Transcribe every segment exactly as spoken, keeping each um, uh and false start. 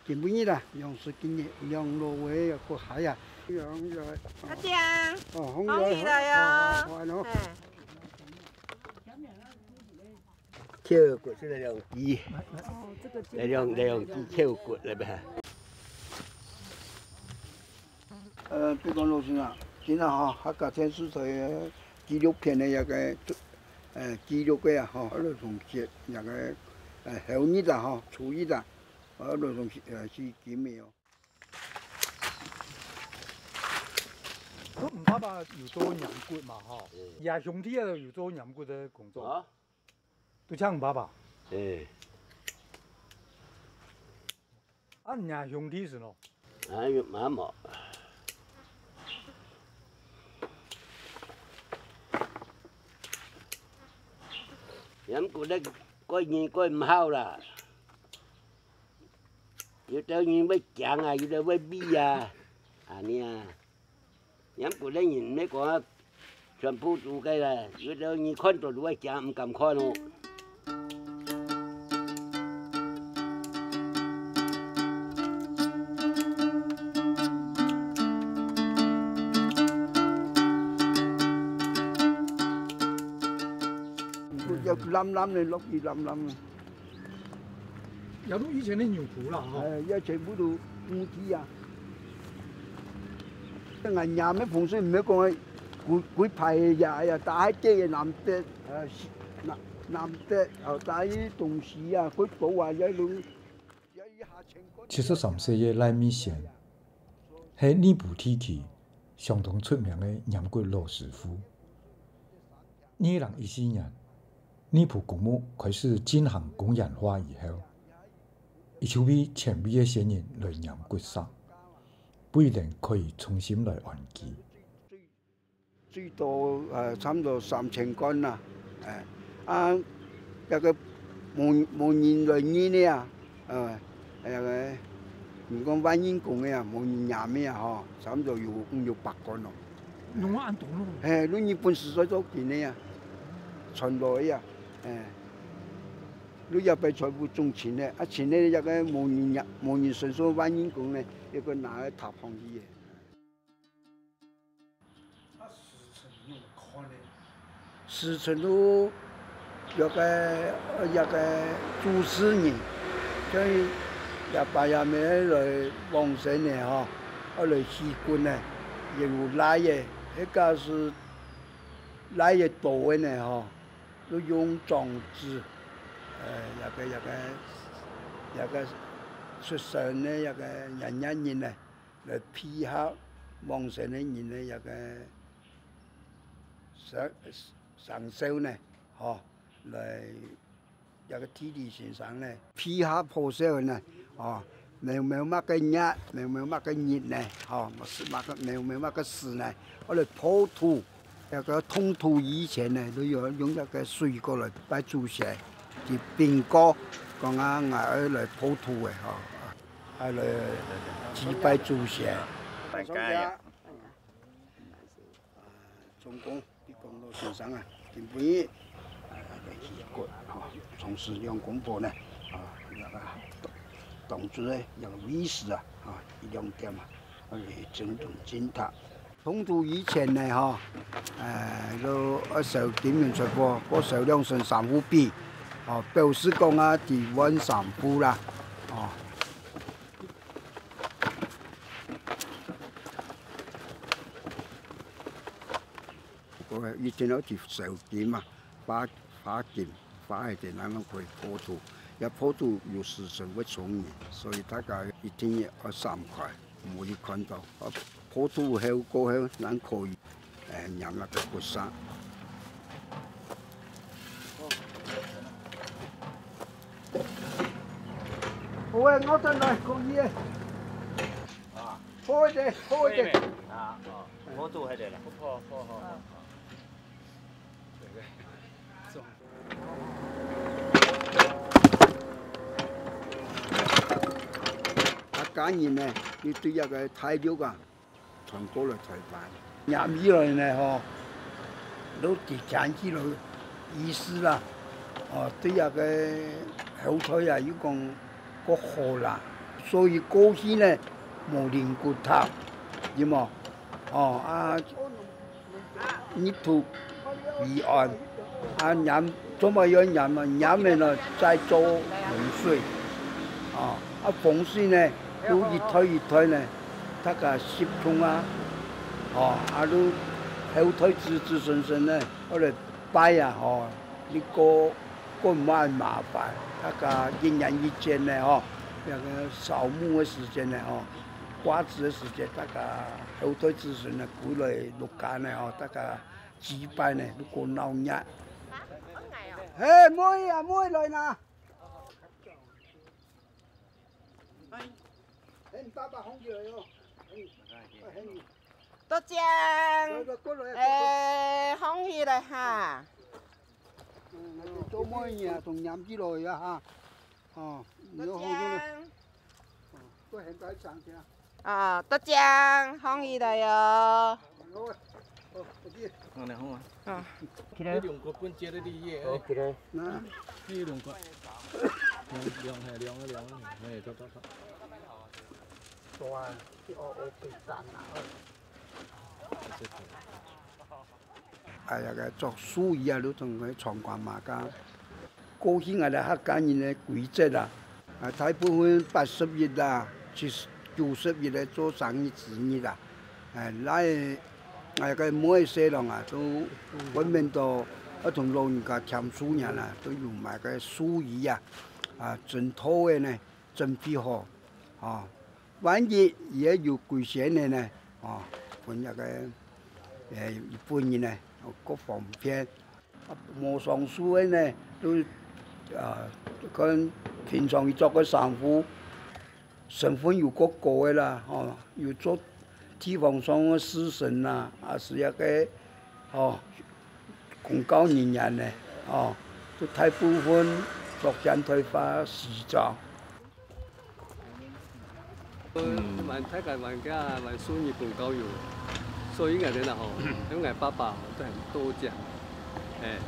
今晡日啦，兩叔今日兩老个个鞋啊，兩个，阿爹，哦，紅紅衣來啊，哦，哦，哦。嘿。翹骨，這个兩支，哦，這个來兩，來兩支翹骨來吧。呃，別講老實啊，今仔吼，客家電視台个紀錄片个一个，呃，紀錄个啊，吼，愛來重寫一个，呃，後日啊，吼，初一啊， 呃，摎東西，呃，去金的哦。你爸爸有做染骨嘛，吼？嗯。也兄弟也有做染骨个工作。啊？都像你爸爸。哎。啊，你兄弟是喏？哎，嘛無。染骨个，个人个毋好啦。 有兜人會驚啊，有兜會畏啊，恁呢啊。染骨个人毋係講啊，全部做个啦，有兜人看到就會驚，毋敢看哦。 要揇揇个，落去揇揇个。也都以前个牛埔啦，吼。哎，也全部都母地啊。恁樣个風水，毋係講規，規排个呀，哎呀，打海底个南北，呃，西，南，南北，哦，打去東西啊，過島啊，也都，也一下全國。七十三歲个賴美仙，係內埔地區相當出名个染骨老師傅。 二零一四年，內埔公墓開始進行公園化以後，佢就為前輩个先人來染骨石，不一定可以重新來安居。最多，呃，差毋多三千公啦，哎，啊，該个無，無人來認个啊， 呃，該个，毋講萬應公个啊，無人染个啊，吼，差毋多有五六百公咯。用啊，恁多咯。嘿，你日本時代做緊个啊，傳落个啊，嘿，你也被全部種清个，啊，清个該个無人染，無人伸手萬應公个，一个拿个塔放去个。 時辰路，有个，有个主持人，所以也把也没来往生个吼，要来起骨个，也有来个，迄个是来个多个呢吼，都用装置，呃，那个那个那个出生个那个年年人呢。 来配合往生个人个一个生，生肖呢，吼，来一个地理先生呢，配合破晓呢，吼，没有，没有么个月，没有，没有么个日呢，吼，是么个，没有，没有么个时呢，我来破土，那个动土以前呢，都有用那个水果来拜祖先，去禀告，讲啊，我要来破土个，吼。 啊，来祭拜祖先。大家呀。总共，你讲老先生啊，今晡日，啊，来起骨，吼，从事两公婆呢，啊，那个，当初呢，那个位置啊，啊，一两点啊，啊，来整顿进塔。 动土以前呢，吼，呃，就愛烧金银财宝，過烧两升三副笔，吼，表示讲啊，地万三富啦，吼。个一定要去收金啊，花，花金，花一点，然后可以破土。要破土有时辰会冲你，所以大概一定要三块，无你看到。啊，破土后过后，咱可以，哎，染那个骨沙。好诶，我等来可以诶。啊，好一点，好一点。啊，哦，破土还得了。好，好，好，好。 啊，客家人呢，佢對這个大陸啊，傳過來台灣。染起來呢，吼，都提前起來意思啦，哦，對這个後代啊，又講較好啦。所以過去呢，無靈骨塔，有無？哦，啊， 泥土為安，啊，染，做麼个要染呢？染了呢，再做風水。啊，啊，風水呢，又一代一代呢，大家集中啊，哦，啊，又後代子子孫孫呢，後來拜啊，吼，你過，過毋會麻煩，大家一年一節呢，吼，那個掃墓个時間呢，吼，掛紙个時間，大家後代子孫呢，歸來屋下呢，吼，大家 祭拜呢，都過鬧熱。嘿，妹啊，妹來啦！嘿，你爸爸放起來喲。嘿，嘿，多謝。來，來，過來，過來。哎，放起來哈。嗯，做妹啊，同染起來啊哈。哦，你要好好地。多謝。哦，都現在上去啊。 啊，得獎，放起來哦。恁樣好啊。啊。起來。你龍骨本接得你耶。哦，起來。那。你龍骨。龍，龍，嘿，龍啊，龍啊，嘿，走，走，走。哇，哦，哦，被斬了。 啊，那個做手藝啊，就同佢唱歌嘛个。過去𠊎兜客家人个規則啊，啊，大部分八十一啊，七十、九十一个做生日之日啊，哎，來，那個每細人啊，都外面都要同老人家添手藝啦，都有買个手藝啊，啊，整套个呢，準備好，哦。 萬一佢个有危險个呢，哦，分該個，呃，一般人呢，哦，較方便。啊，無常數个呢，都，啊，跟平常佢做个生活，身份有較高个啦，吼，有做地方上个士紳啦，啊，係該個，吼，公教人員呢，吼，都大部分著現代化西裝。 嗯，還大家還个還受日本教育，所以𠊎兜啦吼，因為𠊎爸爸吼都很多講，哎，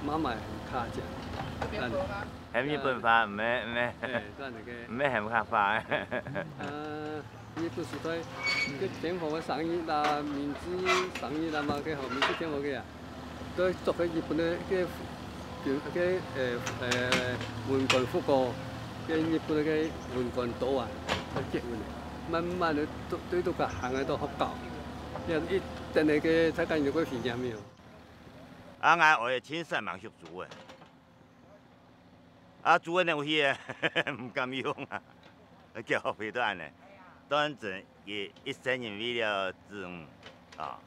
媽媽很客講，但喊日本話，毋係，毋係，哎，但那個，毋係喊客話。呃，日本時代，該天皇个生日啦，明治生日啦嘛，該吼，明治天皇个啊， 都著个日本个个个，呃，呃，文官服哦，个日本个文官刀啊，來結婚个。慢慢个對，對到个行个到學校，也一等个个大家有个經驗沒有？啊，𠊎愛親身嘛學煮个。 啊，煮个東西啊，毋敢用啊，叫學費都恁呢。當真佢一生人為了子女，啊，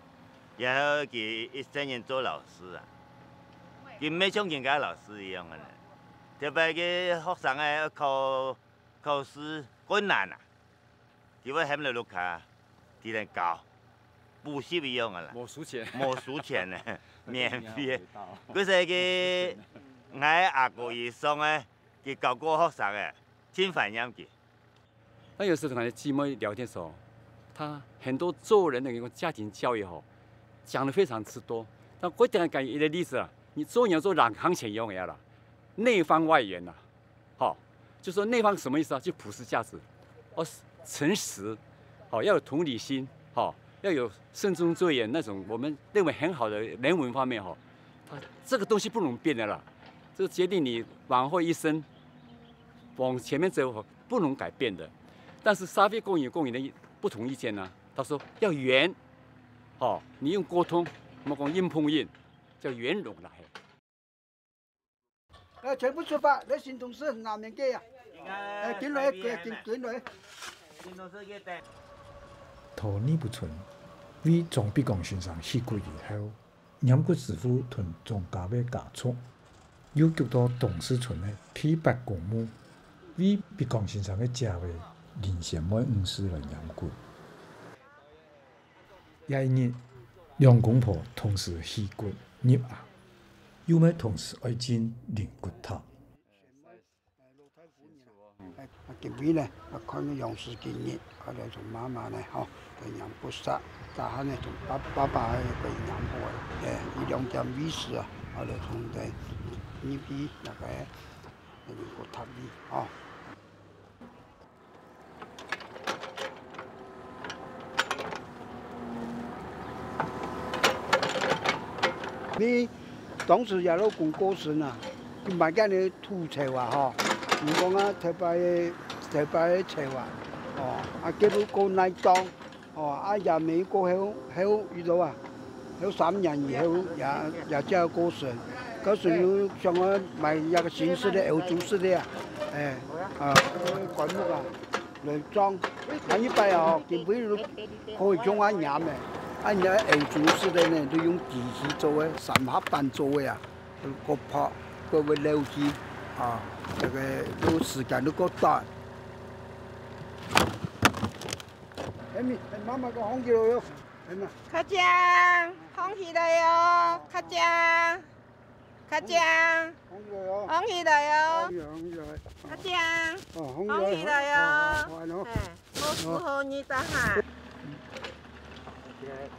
然後佢一生人做老師啊，佢毋係像人家老師一樣个呢。特別个學生个考，考試困難啊， 佢會喊來屋下，佢等教，補習一樣个啦。無收錢。無收錢呢，免費个。故所个，𠊎阿哥以上个，佢教過學生个，真懷念佢。那有時候跟姊妹聊天的時候，她很多做人的一個家庭教育吼，講得非常之多。但我一定要講一個例子啊，你做人要做兩行錢用的啦，內方外圓啦。 好，就說內方什麼意思啊？就普世價值，哦，誠實，好，要有同理心，好，要有慎終追遠那種我們認為很好的人文方面，哈，它這個東西不能變的啦，這個決定你往後一生往前面走不能改變的。但是社會公義，公義的不同意見呢，他說要圓，好，你用溝通，莫講陰風陰，叫圓融啦嘿。呃，全部出發，來新同事南面个啊。哎，緊來，緊，緊來。到二埔村，為張必剛先生起骨以後，染骨師傅同張家个家族，又逐到東勢村个第八公墓，為必剛先生个姐仔林仙妹女士來染骨。 這一日，兩公婆同時起骨入庵，又乜同時愛進靈骨塔。哎，今晡日呢，啊，看个樣式今日，啊，來同媽媽呢，吼，來染骨煞，早下呢，同爸，爸爸个來染好个，哎，一兩點位時啊，啊，來同佢入去那個靈骨塔裡，吼。 你當時若老公過身啊，你買个你土草啊，吼，你講啊，頭擺个，頭擺个草啊，哦，啊，結果過耐當，哦，啊，也無過後，後一路啊，後三年以後也，也正過身。可是你想要買一個新式个歐洲式个啊，哎，啊，棺木啊。 來裝。啊，一般哦，今晡日可以用啊染个，啊，你愛歐洲式个呢，都用機器做个，三合板做个啊，較薄，較會漏氣啊，這個都時間都較短。哎，你，哎，媽媽个紅起來喲，哎媽。較靚，紅起來喲，較靚。 較靚，紅起來哦。紅起來哦。紅起來，紅起來。較靚，哦，紅起來，紅起來哦。哦，哦，哦，恁樣。嘿，五十號你打哈。OK。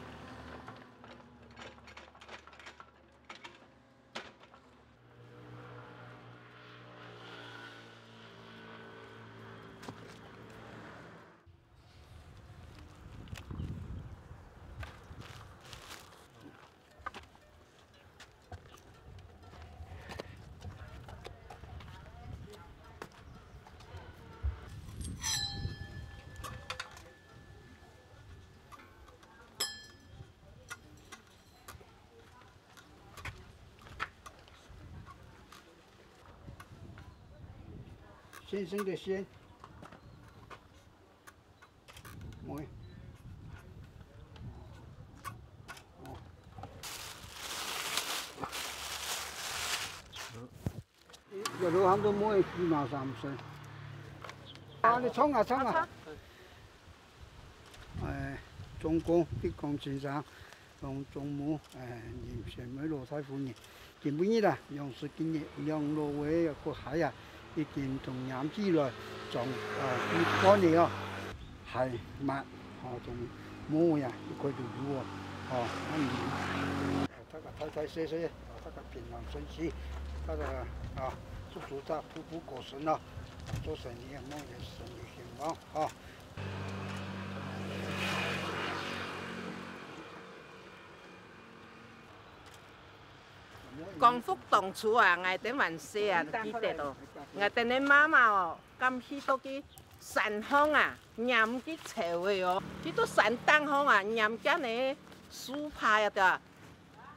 先生个先。 有的行都没有，起码三十岁。啊，你冲啊，冲啊！哎，中国，你讲先生， 同祖母，哎，林仙妹老太夫人。今晡日啊，仰式今日兩老位个骨骸啊，已經同撿起來，裝，呃，一個呢哦，還密，哦，從無呀，一塊都有哦，哦，恁樣。大家大大細細，大家平安順序，大家啊，祝祝大家步步高升哦，做生意啊，望个生意興旺哦。 光復當初啊，𠊎兜還細啊，就記得哦。𠊎兜个媽媽哦，敢去到該山項啊，拈該草仔哦，去到山頂項啊，拈該呢樹杈啊，對啊，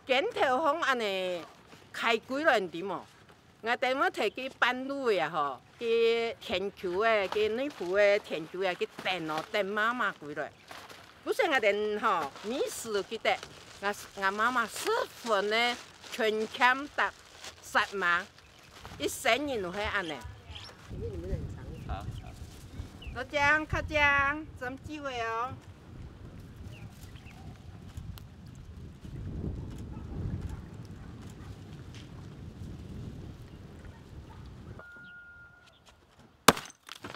肩頭項恁呢㧡歸來，你知無？ 𠊎兜會提該半路仔啊吼，該田坵仔，該內埔个田坵仔，該等哦，等媽媽歸來。故所𠊎兜吼，每時都記得，𠊎，𠊎媽媽十分个勤儉搭煞猛，一生人就係恁呢。好，好。 多謝，較謝，真機會哦。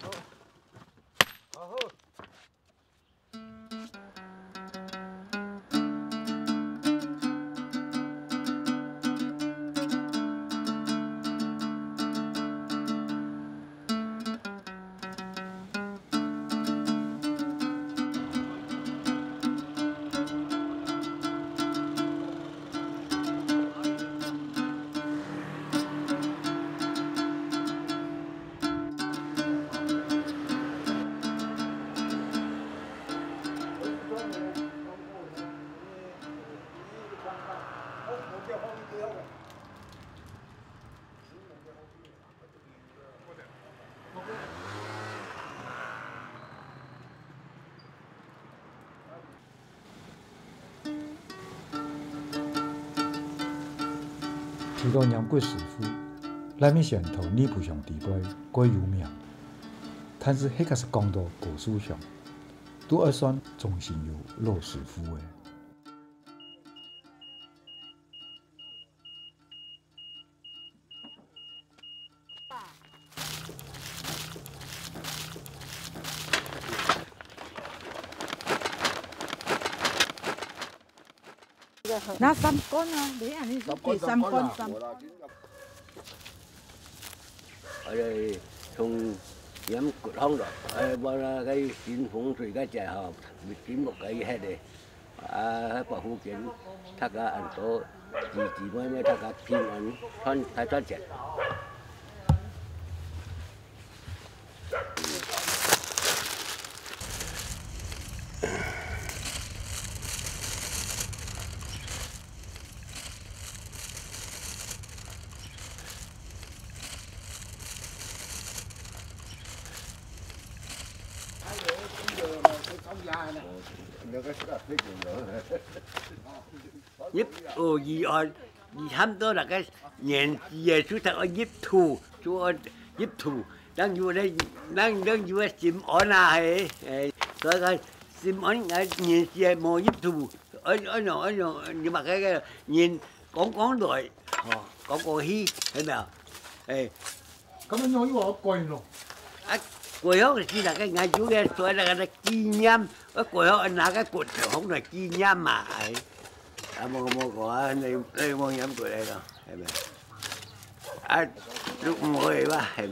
好，好。提到染骨師傅，賴美仙在內埔鄉地背蓋有名，但是係假使講到高樹鄉，都愛算中心有老師傅个。 拿三罐啊，你安尼就三罐，三罐啊。三罐。哎，從染骨行落，哎，無啦，該新風水該隻吼，金木該一系列。 啊，保護緊，大家恁多姊姊妹妹，大家平安，團，大團結。入，哦，以後，你差毋多那個年紀个，就差不多入土，就愛入土，人有咧，人，人有个心安啊，嘿，嘿，所以講心安，啊，年紀个無入土，安，安樣，安樣，你嘛該個人講講來，吼，講講去，係無？哎， 咁樣樣又好貴咯。啊，過後是那個，𠊎有个做那個紀念，啊，過後拿個骨頭放來紀念嘛，哎。啊，無，無講啊，你，你無染過來咯，係咪？啊，都毋會吧，係咪？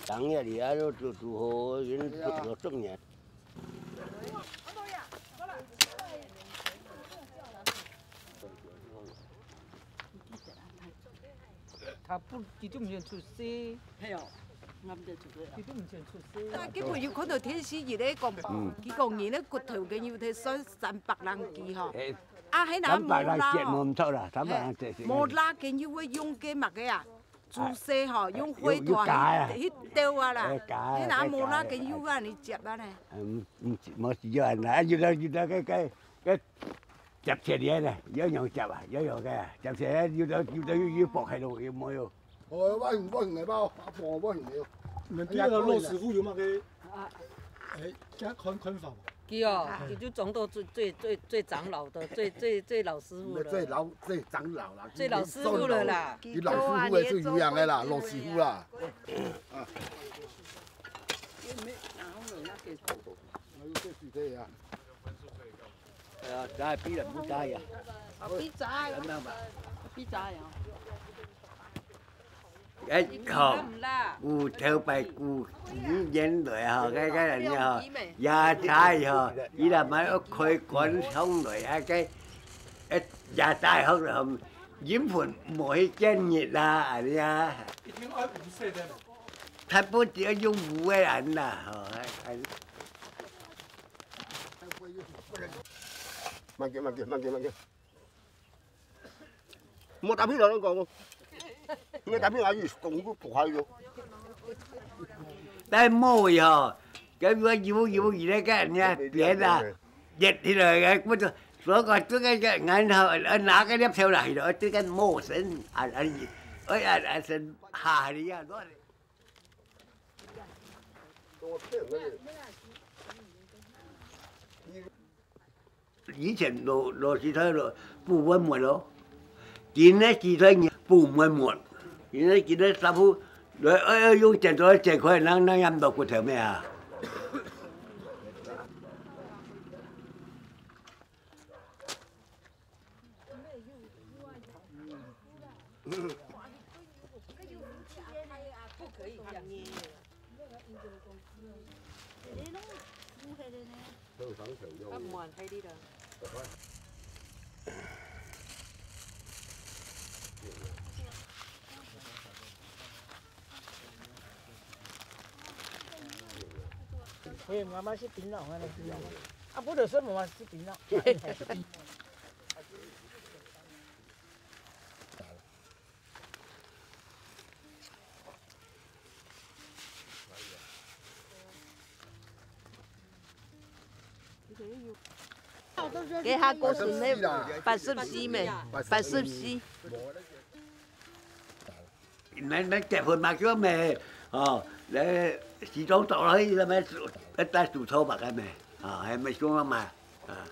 當然你啊，都，都，都好，人都，都中年。 佢本，佢都毋想出世。係哦，佢都毋想出世。啊，今日有看到電視一个講，嗯。佢講人个骨頭跟有得算三百零幾吼。哎，啊，係拿三百零節無毋著啦，三百零節。哎，無罅跟有會用个麼个啊？ 注射吼，用火炭去，去鬥啊啦。哎，假啊，你若無罅，該假啊。跟有啊，你接啊呢？嗯，嗯，無需要啊，那有的，有的該，該，該接起來呢，有用接啊，有用个啊，接起來有的，有的又，又薄開咯，又無有。哦，我用，我用个包，薄，我用个。你們對那個羅師傅有麼个，哎，看，看法無？ 佢哦，佢就做到最，最，最，最長老的，最，最，最老師傅了。最老，最長老啦，最老師傅了啦。佢老師傅个係有影个啦，老師傅啦。啊。哎呀，再比人不大呀。比賽，比賽啊。 哎，吼，有頭擺古，古年來吼，該，該人吼，爺仔吼，佢若買屋開館上來啊，該，哎，爺仔吼，陰魂無去見日啦，恁樣啊。一定愛五歲的嘛。差不多愛用五个人啦，吼，哎，哎。慢點，慢點，慢點，慢點。 莫打屁了，你講，你打屁了，你講，你不好喲。但無喲，該我有，有，有那個人家別的，熱起來个，不是，所以講這個，這個，然後，呃，拿個獵頭來了，這個陌生，啊，啊，啊，啊，是，哈，你呀，我 以前老，老時代咯，布滿滿咯，今个時代人布滿滿，今个，今个衫褲，來，哎，哎，用剪刀剪開，人，人也毋到骨頭咩啊？ 不可以這樣。他滿開的了。 我也媽媽是檳榔啊，那檳榔啊，啊，不能說媽媽是檳榔。該下過身个八十四咩？八十四。你，你結婚嘛，叫咩？哦，來，西裝著落去，該咩，該戴手套嘛，該咩？啊，還沒說嘛，啊，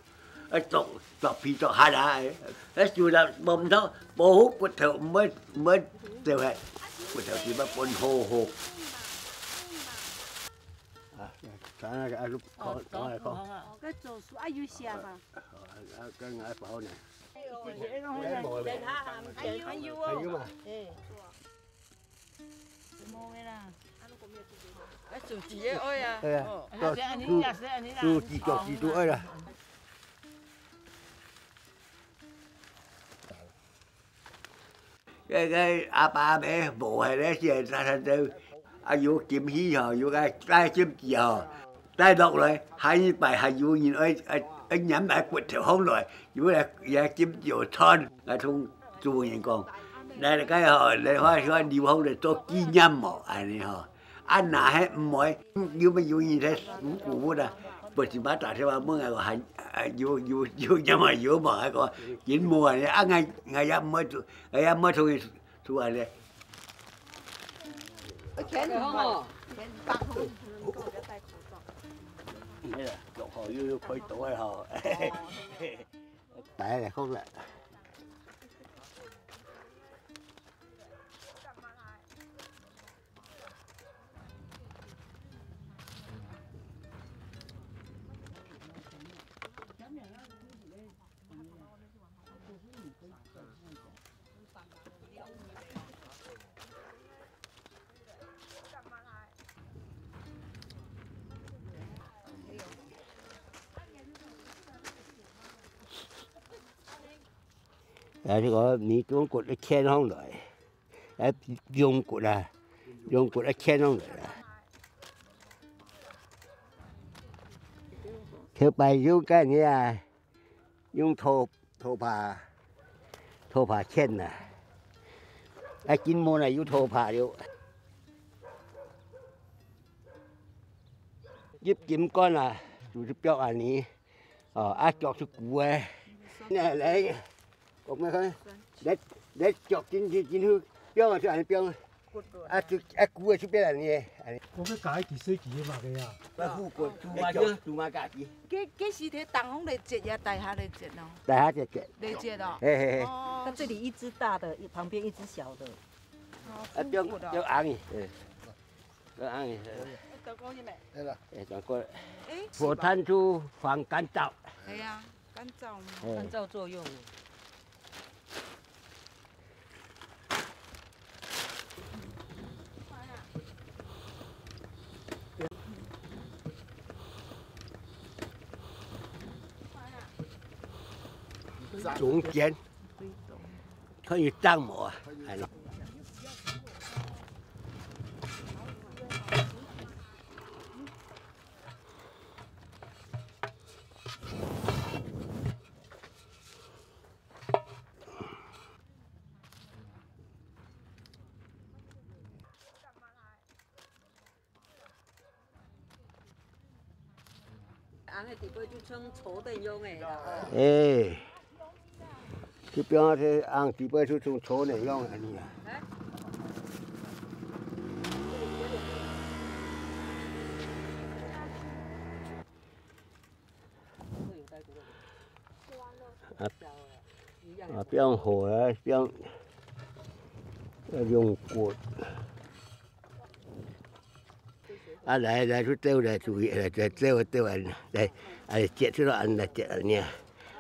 愛著，著皮著鞋啦，哎，哎，手啦，無毋通，無好骨頭，毋會，毋會掉下，骨頭就要分好好。啊，看那個，啊，就看，看來看。哦，該做事啊，有寫嘛？啊，啊，跟俺包呢。還有哦。還有嘛？哎。 無个啦。啊，手機个愛啊。哎呀，哦。哎呀，這樣你也是，你啦。手機腳機都愛啦。該，該阿爸阿姆無閒个時，常常都，啊，有金器吼，有个戴金器吼，戴落來，下一擺還有人愛，愛，愛拈來骨頭項來，有來，也金就穿，啊，同 主人講，來，該吼，來，話，話留好來做紀念哦，恁呢吼。啊，若係毋會，有無有人在戽古物啊？毋係嘛，打電話問啊，還，啊，有，有，有，有無，有無？還講，緊無啊，啊，𠊎，𠊎也毋會做，𠊎也毋會同佢做恁呢。錢很厚，錢很厚。沒有，有，有開刀个吼。來了，好了。 啊，這個米中骨个牽上來，啊，用骨啊，用骨啊牽上來啊。頭擺有个呢啊，用拖，拖把，拖把牽啊，啊，今無啦，有拖把了。入金罐啊，就係表恁呢。 哦，啊，腳係跍个。來，來，我們看，來，來，腳真，真，真好，放啊，就恁呢放。啊，就，啊，跍个就變恁呢，恁呢。我去搞一支細支个嘛，个呀。愛護骨，跍嘛，腳，跍嘛，家己。這，這是在頂峰來接，也底下來接哦？底下接，接。來接哦？嘿，嘿，嘿。哦。它這裡一支大的，一，旁邊一支小的。哦，啊，放，護骨哦。放紅的，嗯。 哎，長官。哎，長官。哎，火炭就防乾燥。哎呀，乾燥嘛。哎。乾燥作用。中間。 看有長無啊？哎。 紅个底背就像草等樣个啦。哎，這邊這紅底背就像草等樣个呢。哎。 啊，啊，放好啊，放，要用骨。啊，來，來，就兜來，注意，來，來，兜，兜啊，來，啊，接出來，恁來接恁呢。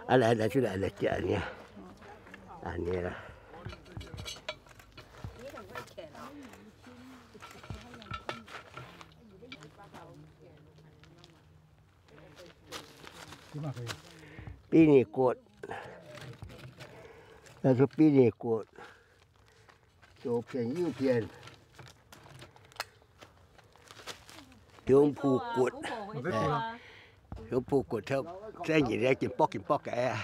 啊，來，來，出來，來接恁呢。恁呢啦。 鮪魚骨，那是鮪魚骨，左片右片，胸脯骨，哎，胸脯骨頭，這人咧緊剝緊剝个啊。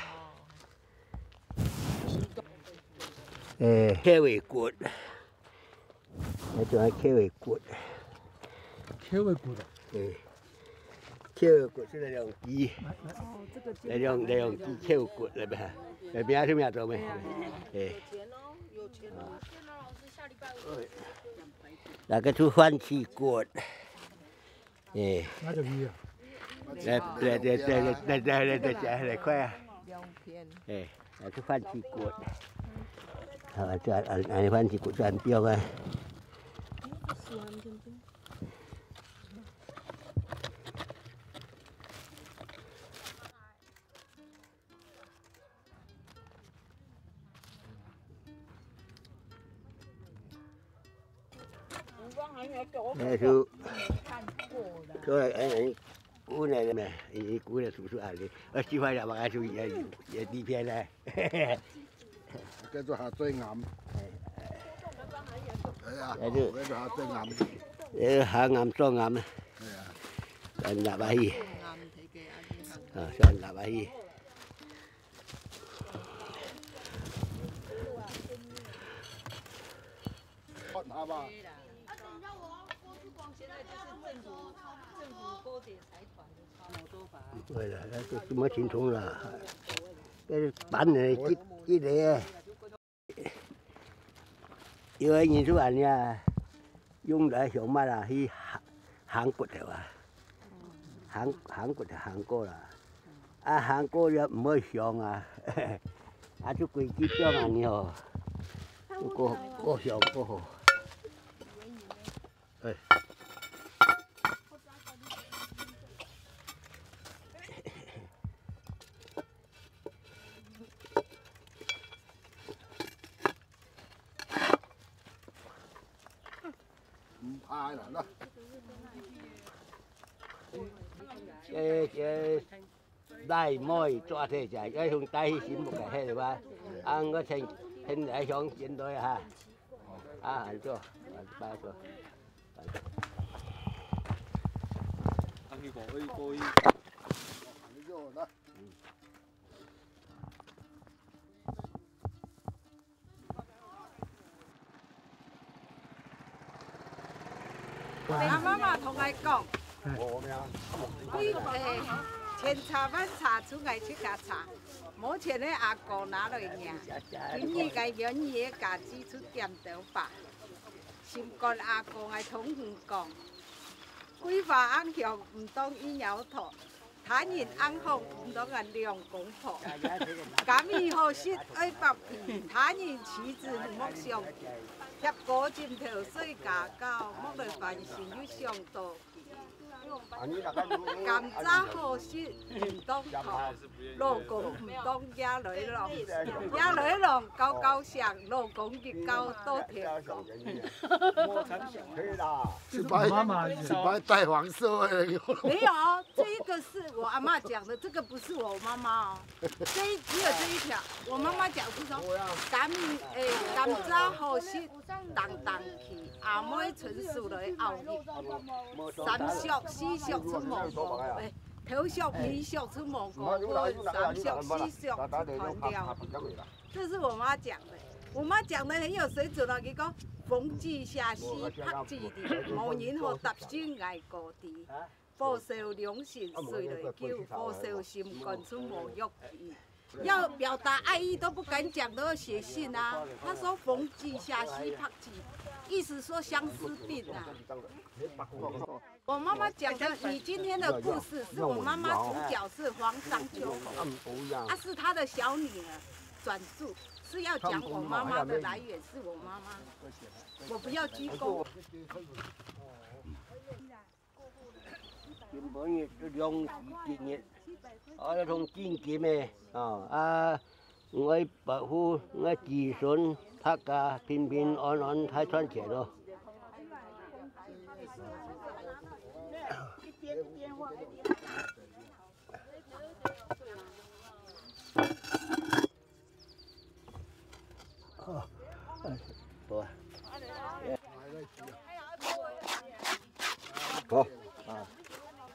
哎，鰍魚骨。 該種係鰍魚骨。鰍魚骨啊？嗯，撨骨出來兩支，來兩來兩支撨骨來咩？來咩啊？聽得到咩？哎，有錢哦，有錢哦。那個出番薯骨，哎，那就一樣。來來來來來來來來來，快啊！兩片。哎，那出番薯骨。啊，這恁恁番薯骨就恁標啊。 那就，出來，哎，姑奶奶咩？你姑奶叔叔啊，你，我喜歡了，我爱出去也也地片呢。 叫做下嘴岩。哎呀，那就叫做下嘴岩。哎，下岩做岩啊。哎呀，算落下去。啊，算落下去。看下吧。 對了，那个什么情况啦？那个板呢，积积累，有个人就恁样，用来想办法去行行骨头啊，行行骨头行过啦，啊，行过了毋会响啊，啊，就规矩放恁样哦，就过过响过好。 哎。毋怕啦，喏。这这 大妹做得食，要用帶去新屋个迄个吧。啊，我先先来想先来哈。啊，安做，安做。啊，去过，去过，去。阿妈妈同𠊎講，佢誒千差萬差出𠊎自家差，無錢个阿哥拿來領，今日个願意个家己出點頭吧。心肝阿哥，𠊎同你講，桂花恁香毋當一鳥頭， 他人恁好，毋當𠊎兩公婆。甘雨好食愛剝皮，他人妻子莫想，貼過枕頭睡覺覺，莫來煩心又想到佢。甘蔗好食毋當糖，老公毋當夜來郎，夜來郎高高響，老公一覺到天光。 可以啦，是白，是白带黄色的。没有，这一个是我阿妈讲的，这个不是我妈妈哦。这一，只有这一条，我妈妈讲是说，甘，诶，甘蔗好食当当去，阿妹伸手来拗去，三尺四尺出毛毛，诶，头尺尾尺出毛毛，三尺四尺出团条。 这是我妈讲的。我妈讲的很有水准哦，佢講：「逢季下雨拍子地，無人好搭身𠊎哥弟。火燒良心水來救，火燒心肝出無藥醫。」要表達爱意都不敢讲，都要写信啊。她说：「逢季下雨拍子地」，意思说相思病啊。 我妈妈讲的，你今天的故事是我妈妈主角是黄山秋红，她是她的小女儿转述，是要讲我妈妈的来源是我妈妈，我不要鞠躬。今晡日都良时吉日，啊，要同敬敬的啊，啊， 𠊎保護𠊎子孫，大家平平安安，大賺錢咯。好，哎，好啊。好，啊，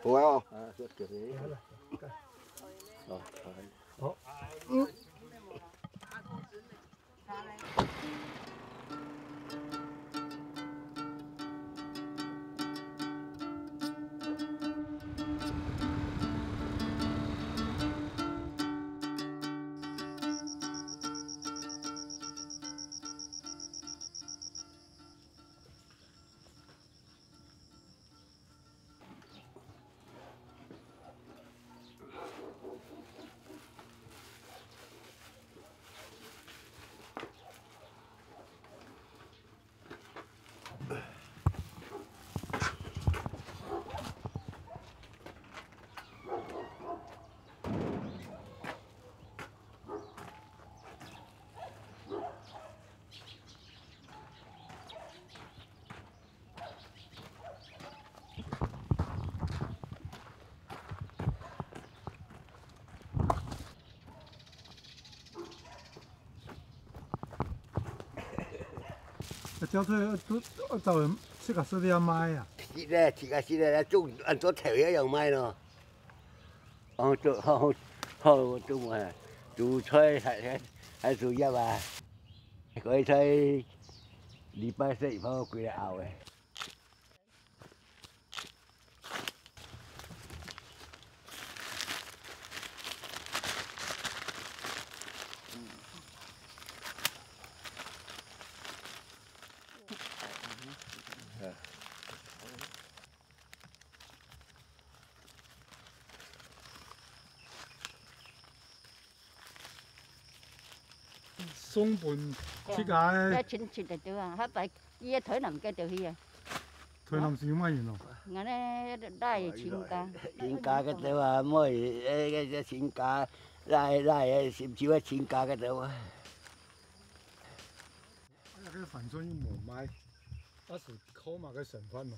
好啊哦。啊，谢谢。好，好。 好。嗯。啊，招出來都，啊，招人自家食了賣啊？食咧，自家食咧，種，安做頭一樣賣咯。哦，做，好，好，做麼？煮菜還，還，還煮藥啊？該菜禮拜四以後歸來熬誒。 送分自家个。哦，愛親戚个對啊，下擺伊个台南个就去啊。台南是有麼人哦？𠊎个倈仔親家。親家个對啊，妹，誒，个，个親家，倈，倈，誒，心臼个親家个對啊。 啊，該番薯又無賣，啊，係靠麼个生活嘛？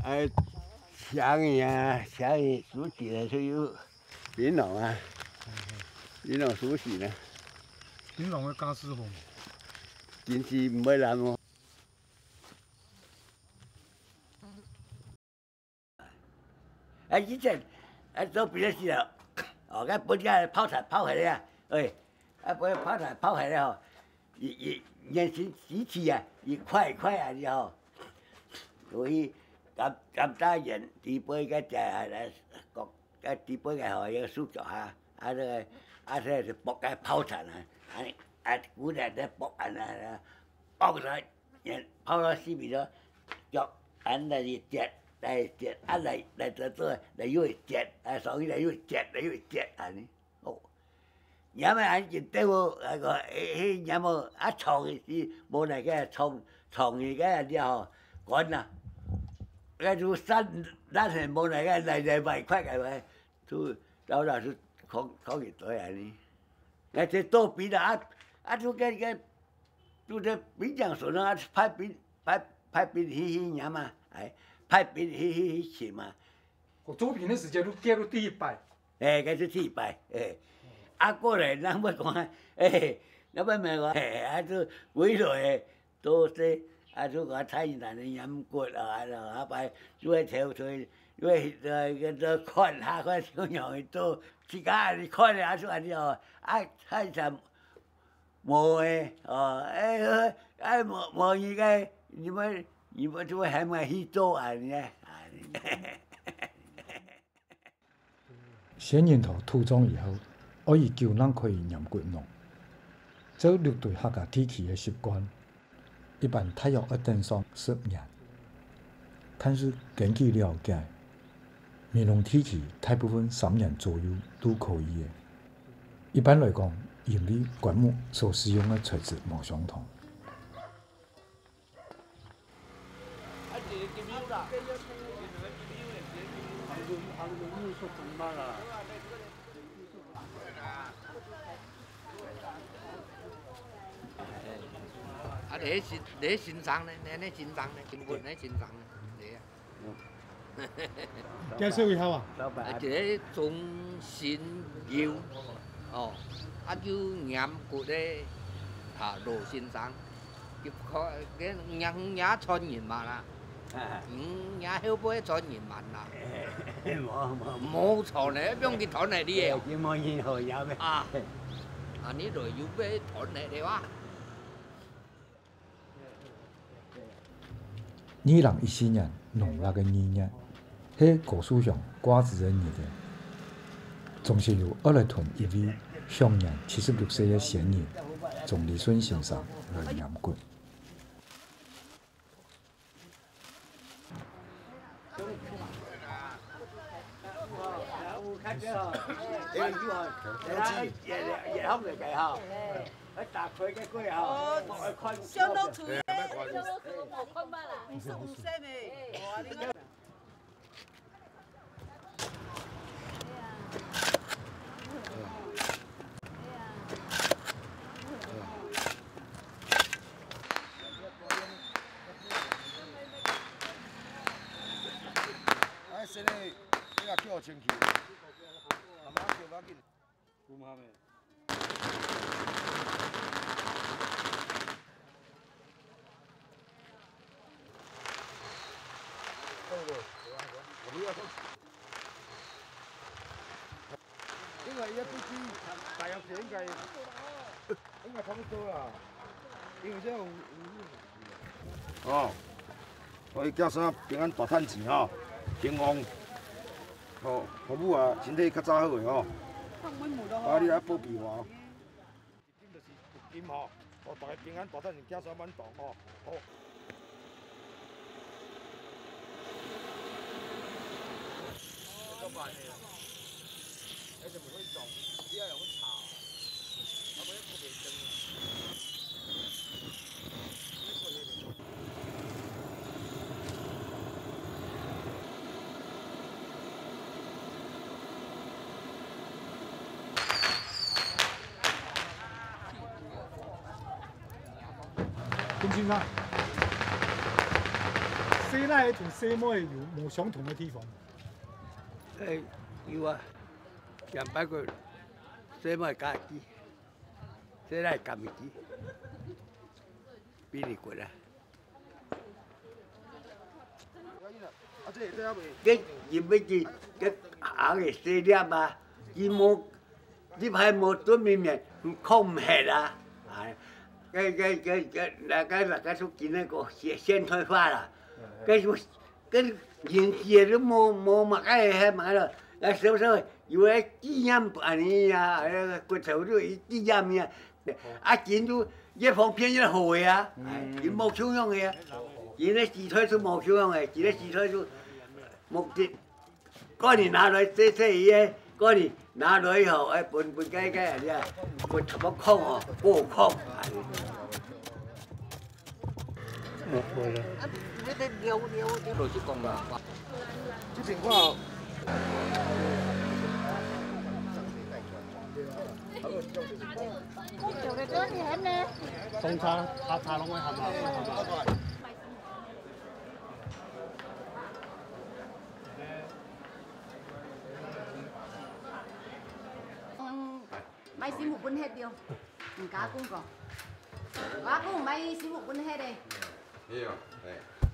哎，請人啊，請人，自家个就有檳榔啊，檳榔收成呢。檳榔个價數好無？經濟毋會難哦。 啊，以前，啊，做兵个時候，哦，該分个炮彈炮下來啊，哎，啊，分炮彈炮下來吼，一，一，年薪一起啊，一塊一塊啊，你吼，所以甘，甘蔗園底背个，該，該底背个吼，有樹腳下，啊，這个，啊，這个係駁个炮彈啊，啊，啊，古代个駁啊，啊，啊，駁來 然後泡到四面咯，腳恁來一折，來一折，啊來，來做做，來又一折，啊上去來又一折，來又一折，恁呢。哦，黏个恁緊對無？啊個，迄，迄黏無？啊長个是無哪个長，長个个了吼，管啦。該就散，爛个無哪个來，來買塊个買，就到那就扛，扛一堆恁呢。 𠊎這做兵啊，啊，啊，就該，該，就這兵將所呢，啊，派兵，派，派兵去，去黏啊，哎，派兵去，去，去尋啊。哦，做兵个時間，你行到第一排。哎，該係第一排，哎。啊，過來，人會講啊，哎，人會問我，哎，啊，就圍落來， 都係，啊，就講太難个黏骨啊，啊，後擺就會跳出去，就會，呃，个，个看下，看小鳥去做，自家人看咧，啊，就恁呢哦，啊，太慘，無誒，哦，哎，哎，無，無應該，你們，你們就會喊𠊎去做恁呢，啊。 仙人頭土葬以後，愛已久正可以黏骨農。照六堆客家地區个習慣，一般大約愛等上十年。但是根據了解，美濃地區大部分三年左右都可以了。一般來講，因為棺木所使用个材質無相同。 啊，你新，你新生呢？你，你新生呢？新婚呢？新生呢？你啊。 介紹一下啊。啊，一个中心油，哦，啊，就黏骨个，啊，羅先生，佢可，佢，佢，佢傳人嘛啦，嗯，佢後輩傳人嘛啦。無，無，無。無傳个，放佢傳个你个哦。哎，佢無人好要个。啊，啊，你就有被傳个對吧？ 二零一四年農曆个二月，係高樹鄉掛紙个日仔。總係有愛來同一位享年七十六歲个先人鍾理順先生來黏骨。 哎，先生，你若叫我清氣，慢慢叫，無要緊。應該差不多啦，因為這有，有，哦，我去寄啥平安大趁錢吼，平安，吼，服務啊，身體較早好个吼。啊，你來保庇我哦。金就是金吼，哦，大家平安大趁錢，寄啥滿堂吼，好。 金先生，細倈仔同細妹仔有無相同个地方？誒，有啊，上擺个細妹較知，細倈較毋知，比你過啊。 佢入去，佢行个細粒啊，佢無，你還無準備面，佢囥毋核啊！哎，該該該該，大家大家都今日个現現代化啦，該就跟人事都無無麼个還麼个了，來收收，有个紀念恁呢啊，哎呀，骨頭都有紀念啊。 啊，今都越方便越好个啊，哎，今無共樣个啊，今个時代就無共樣个，今个時代就目的，過年拿來洗洗伊个，過年拿來吼，哎，分分該該啊，分差不多空哦，過空。 落去講啦。這邊看哦。中餐，下下攏會喊啊，喊啊。嗯，買新婦本客對。 毋敢講過。我講買新婦本客个。係哦，係。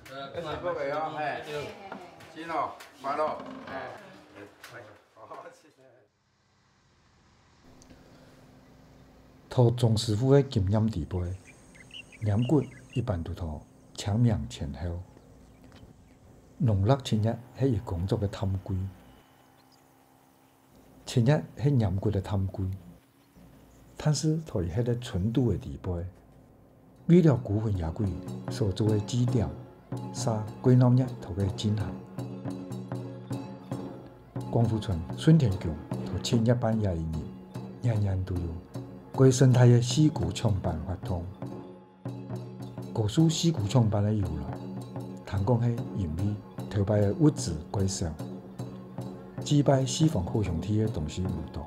一時不會哦，係。係，係，係。新哦，快樂。係。係。好，謝謝。在鍾師傅个經驗底背，拈骨一般都在清明前後。農曆七月係佢工作个淡季。 七月係拈骨个淡季，但是在佢歇个春肚个底背，為了孤魂野鬼所做个祭典，煞過鬧熱在該進行。廣福村順天宮在七月半這一日，年年都有蓋盛大个四姑搶班活動。 高樹四姑搶班个由來，聽講係因為頭擺个物資蓋少，祭拜四方好兄弟个東西毋多，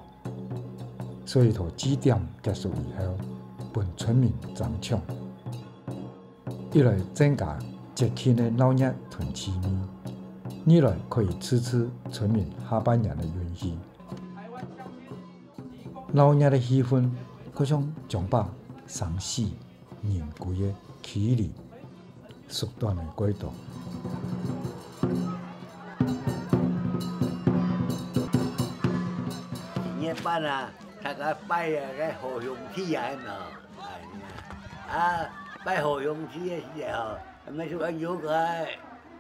所以在祭典結束以後，分村民爭搶。一來增加節慶个鬧熱同趣味，二來可以試試村民下半年个運氣。鬧熱个氣氛，就像將把生死 人歸个距離縮短了幾多。一月半啊，大家拜啊，該好兄弟啊，係無？哎呀，啊，拜好兄弟个時節吼，乜就講有个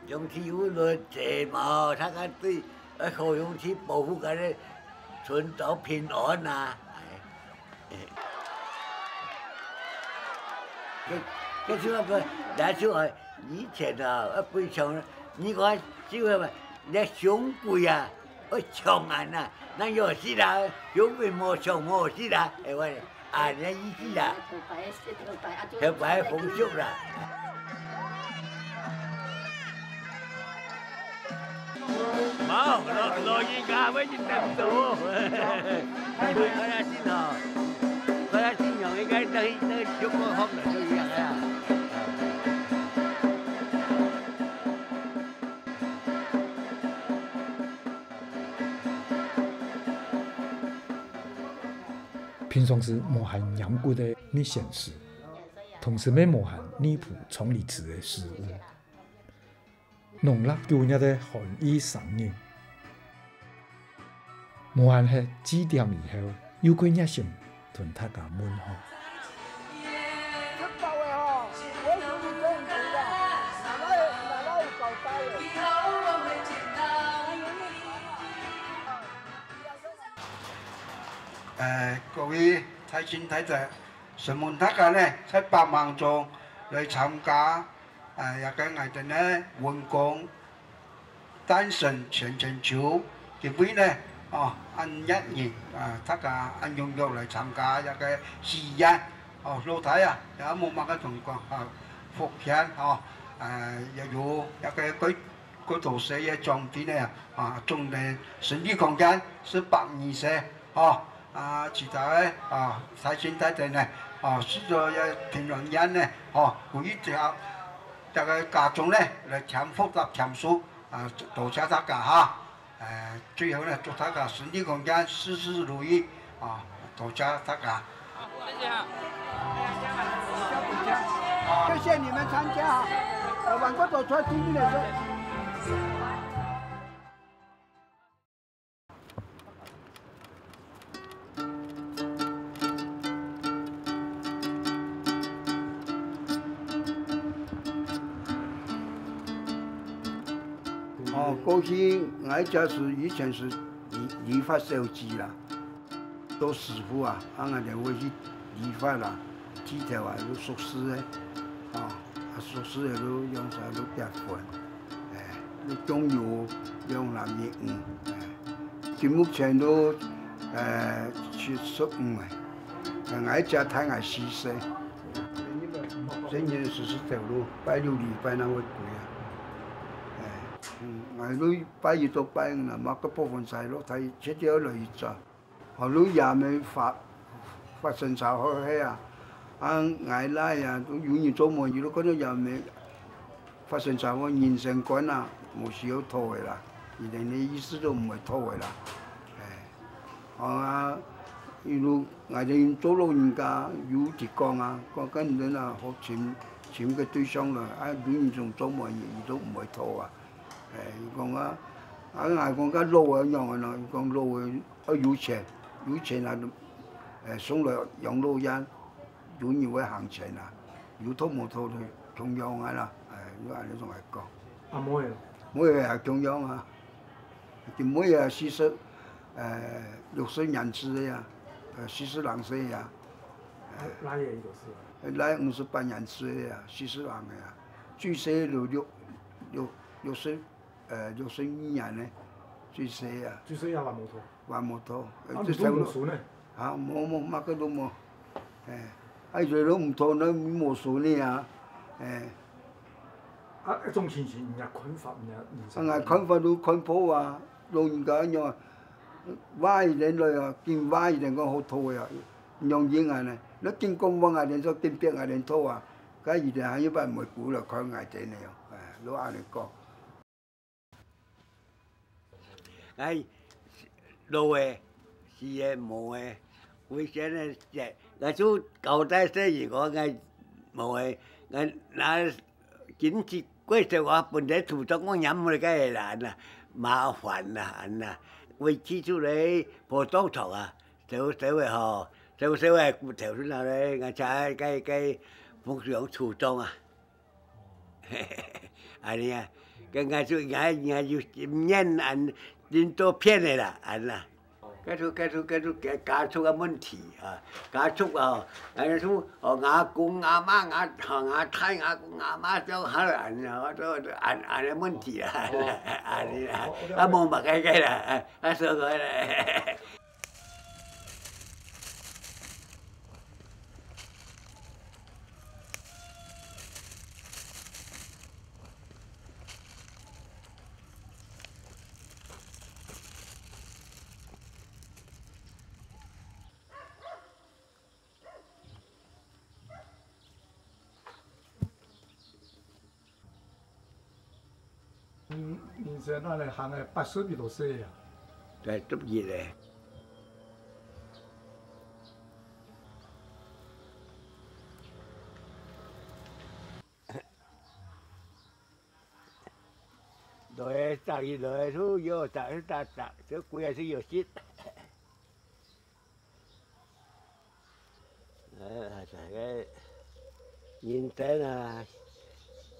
兄弟有論者嘛，大家對，呃，好兄弟保護个咧，尋找平安啊，哎。 這，這就那個，那就，呃，以前啊，呃，非常，你看，就那麼，那凶鬼啊，呃，衝啊那，那有事啦，凶鬼無衝無事啦，哎，我，啊，那意思啦，頭擺，頭擺啊，就頭擺風俗啦。 無，老，老人家愛去點做。愛來信吼，愛來信用，應該等於，等於中國方面就一樣啊。平常時無閒拈骨个覕仙師，同時乜無閒拈蒲長梨子个師傅。 農曆九月个寒意生日，無閒歇祭典以後，又過熱心分大家問吼。食飽个吼，我有你做毋對啦，哪來哪來有交代个？呃，各位大親大姐，承蒙大家呢，在百忙中來參加，呃，這个𠊎等呢，文公 單身全全球，今晡日呢，哦，恁熱人，啊，大家恁踴躍來參加這个喜宴，哦，老弟啊，也無麼个同講，啊，福建，哦，啊，也有這个幾，幾多歲个長輩呢，啊，祝你身體康健，食百二歲，哦， 啊，其他个，啊，大親大姐呢，啊，食到也平安健呢，吼，有一條，這个家中呢，來添福搭添壽，啊，多謝大家哈。呃，最後呢，祝大家身體康健，事事如意，啊，多謝大家。謝謝哈。謝謝你們參加哈，呃，晚上走出來聽聽也是。 哦，過去𠊎這係以前係理，理髮小姐啦，做師傅啊，啊，𠊎等會去理髮啦，剃頭啊，都熟識个，哦，啊，熟識个都用啥都結婚，哎，都醬油，用藍米五，哎。 佢目前都，呃，七十五个，呃，𠊎姐大𠊎四歲。生日時時走路，拜六禮拜那會歸啊。哎，嗯，𠊎都拜一到拜五啦，嘛，个部分在落，佢一定要來一隻。好，都也沒發，發生吵好係啊，啊，𠊎倈啊，都有人做媒，佢都看到也沒 發生車禍，人身官啊，無需要討个啦，佢等个意思都毋會討个啦。哎，好啊，一路𠊎等做老人家有直講啊，講跟人啊，好尋，尋个對象了，啊，有人想做媒，佢都毋會討啊。哎，佢講啊，啊，𠊎講个老个仰般呢？佢講老个愛有錢，有錢啊，哎，送來養老院。 有人會行前啊，有討無討都共樣啊啦，哎，有恁樣同𠊎講。啊，妹仔？妹仔也共樣啊，佢妹仔四十，呃，六十年次个啊，呃，四十零歲啊。啊，倈仔幾多歲啊？倈仔五十八年次个啊，四十零个啊，最細都六，六，六十 呃，六十二年呢，最細啊。最細也還無討。還無討，呃，啊，這差不多。你都無孫呢？啊，無，無，麼个都無。哎，啊，有兜都毋討，該無孫呢啊。哎。啊，這種情形，你个看法，你个人生？啊，𠊎看法都看破啊，老人家恁樣啊，話一定來啊，緊話一定講好討个啊，仰形啊呢？你緊講話啊，連說緊逼啊，連討啊，該一定還有辦法過來看𠊎等呢哦，哎，都恁樣講。 哎，老个、死个、無个，危險个，這，𠊎就交代細人講，𠊎無个，𠊎若緊急過世，𠊎分這土葬，𠊎拈毋來該个人啊，麻煩啦，恁啦，會去出來火葬場啊，燒燒个吼，燒燒个骨頭出來咧，𠊎才該該奉上土葬啊。 恁呢啊，該𠊎就𠊎𠊎有面恁，恁多片个啦，恁啦。該就該就該就家家族个問題啊，家族啊，恁就哦，吾公吾媽，吾吼吾太，吾公吾媽就好啦，恁呢，都都恁恁个問題啊，恁呢啊，啊無麼个个啦，啊所以咧。 嗯，人生恁樣行个八十幾多歲啊？對，都一个。 來，逐日來，就有，逐日逐，逐，就歸日就有食。該人生啊，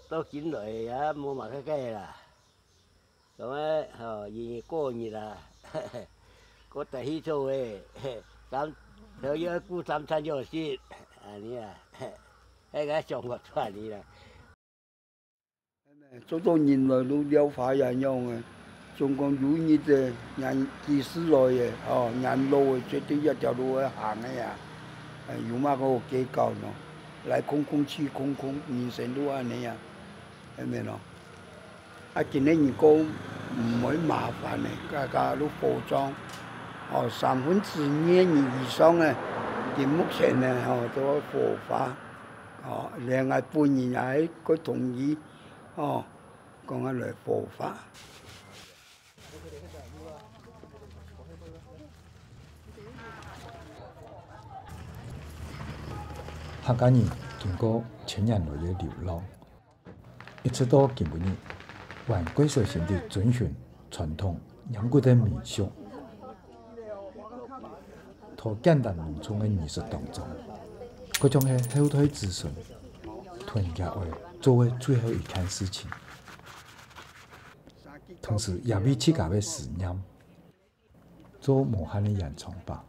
到今來也無麼个个啦。講个吼，日日過日啊，過得去做个，三，頭要顧三餐就食，恁呢啊，該个生活就恁呢啦。 做到人來都了解恁樣个，總講有日仔，人幾時來个，吼，人老个，絕對這條路愛行个啊。哎，有麼个好計較喏？來空空去空空，人生都恁呢啊，係毋係喏？啊，今日人講毋會麻煩个，家家都火葬，哦，三分之二人以上个，今目前呢，吼，都火化。 哦，連𠊎本人也係个同意，哦，講啊來火化。客家人經過千年來个流浪，一直到今晡日，還過小心地遵循傳統拈骨个民俗。 在簡單農村个儀式當中，該種係後代子孫同爺哀做个最後一件事情，同時也為自家个思念做無限个延長吧。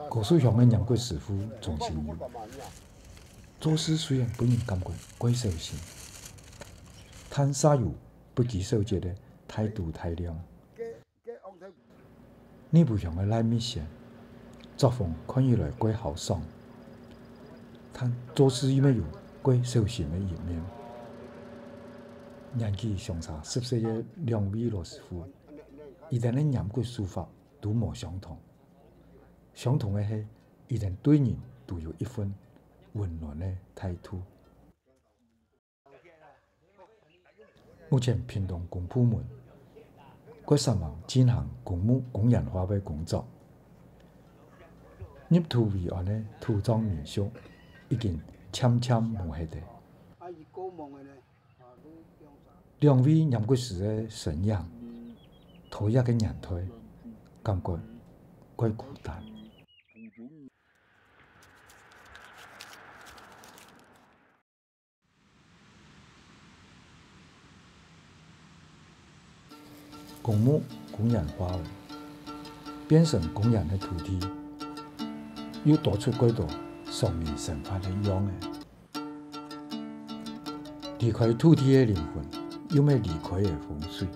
高樹鄉个拈骨師傅鍾新友，做事雖然分人感覺蓋小心，但煞有不拘小節个大度大量。內埔鄉个賴密仙，作風看起來蓋豪爽，但做事又乜有蓋小心个一面。年紀相差十歲个兩位老師傅，佢等个拈骨手法 都無相同。相同个係，佢等對人都有一份溫暖个態度。目前屏東公部門，蓋煞猛進行公墓公園化个工作。入土為安个土葬民宿已經漸漸無忒咧。 兩位拈骨師个身影，在這个年代，感覺蓋孤單。公墓公園化了，變成公園个土地，又多出蓋多常民生活个樣仔。 離開土地个靈魂，又乜離開了風水。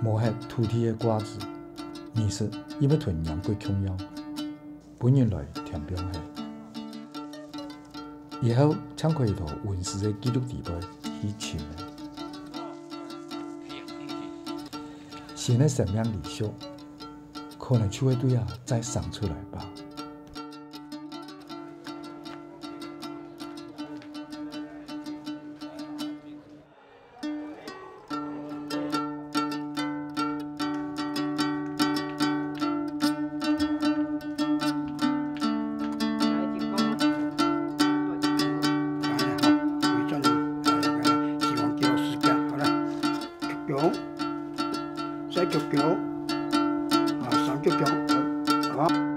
無忒土地个掛紙，儀式又乜同拈骨共樣，分人來添放忒。以後正可以在溫室个記錄裡背去尋了。新个生命禮俗，可能就會對啊再生出來吧。 曲弓，再曲弓，啊，三曲弓，好。